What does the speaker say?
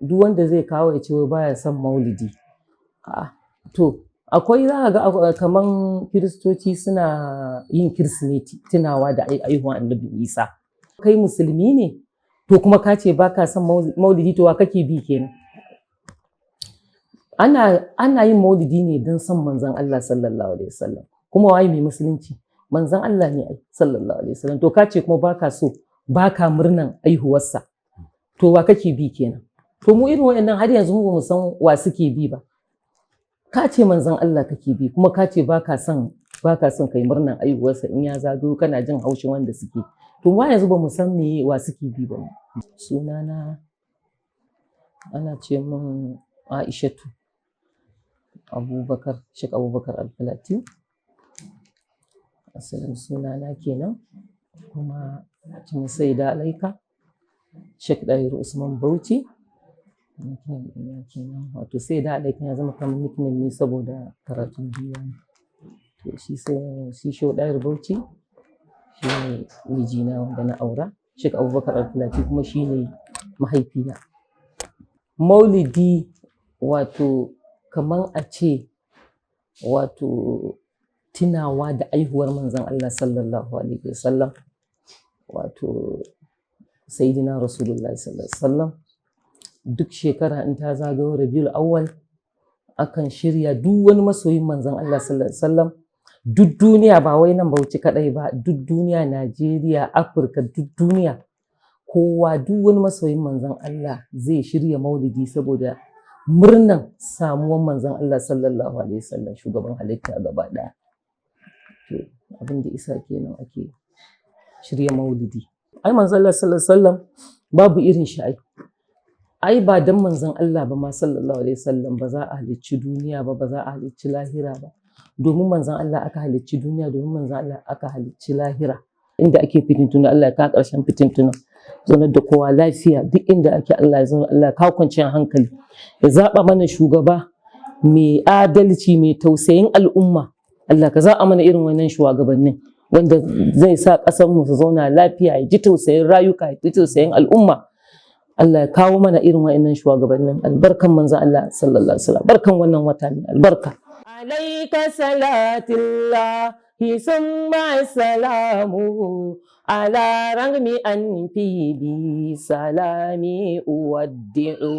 Duk wanda zai kawo ya ce wai baya son maulidi. A'a, to akwai, za ka ga kaman Kiristoci suna yin Kirsimeti tunawa da aihuwan Annabi Isa. Kai musulmi ne, to kuma ka ce baka son maulidi, to wa kake bi kenan? Ana yin maulidi ne don son Manzon Allah sallallahu alaihi wasallam. Kuma waye mai musulunci? Manzon Allah ne ai sallallahu alaihi wasallam. To ka ce kuma baka so, baka murnan aihuwarsa. To wa kake bi kenan? To mu irin waɗannan har yanzu mu bamu san wa suke bi ba. Ka ce Manzon Allah kake bi, kuma ka ce baka son kai murnan aihuwarsa in ya zagayo, kana jin haushin wanda suke. To mu yanzu bamu san me wa suke bi ba. Sunana ana ce min Aishatu Abubakar, Sheikh Abubakar Alfalati. Asalin sunana kenan, kuma ce Saida Alaika Sheikh Dahiru Usman Bauchi. Nickname ɗina kenan, wato Saida Alaika ya zama kamar nickname ne saboda karatun diwani. To shi sai shi Shehu Dahiru Bauchi shi ne mijina wanda na aura. Sheikh Abubakar Alfalati kuma shi ne mahaifina. Maulidi wato kaman a ce wato tunawa da aihuwar Manzon Allah sallallahu alaihi wasallam, wato Sayyidina Rasulullahi sallallahu alaihi wasallam. Duk shekara in ta zagayo Rabiul Awwal, akan shirya duk wani masoyin Manzon Allah sallallahu alaihi wasallam duk duniya, ba wai nan Bauchi kaɗai ba, duk duniya, Najeriya, Afirka, duk duniya, kowa, duk wani masoyin Manzon Allah zai shirya maulidi saboda murnan samuwan Manzon Allah sallallahu alaihi wasallam, shugaban halitta gaba ɗaya. To abin da isa kenan ake shirya maulidi. Ai Manzon Allah sallallahu alaihi wasallam babu irin shi ai. Ai ba dan Manzon Allah ba ma sallallahu alaihi wasallam ba za a halicci duniya ba, ba za a halicci lahira ba. Domin Manzon Allah aka halicci duniya, domin Manzon Allah aka halicci lahira. Inda ake fitintunu, Allah ya kawo ƙarshen fitintunu. Zaunar da kowa lafiya duk inda ake, Allah ya zauna, Allah ya kawo kwanciyar hankali. Ya zaɓa mana shugaba mai adalci, mai tausayin al'umma. Allah ka zaɓa mana irin wannan shugabannin wanda zai sa ƙasar mu su zauna lafiya, ya ji tausayin rayuka, ya ji tausayin al'umma. Allah ya kawo mana irin wa'annan shugabannin, albarkan Manzon Allah sallallahu alaihi wasallam, barkan wannan wata ne albarka. Alaika salatullah summa salamuhu ala ragmi an fi bi salami uwaddi'u.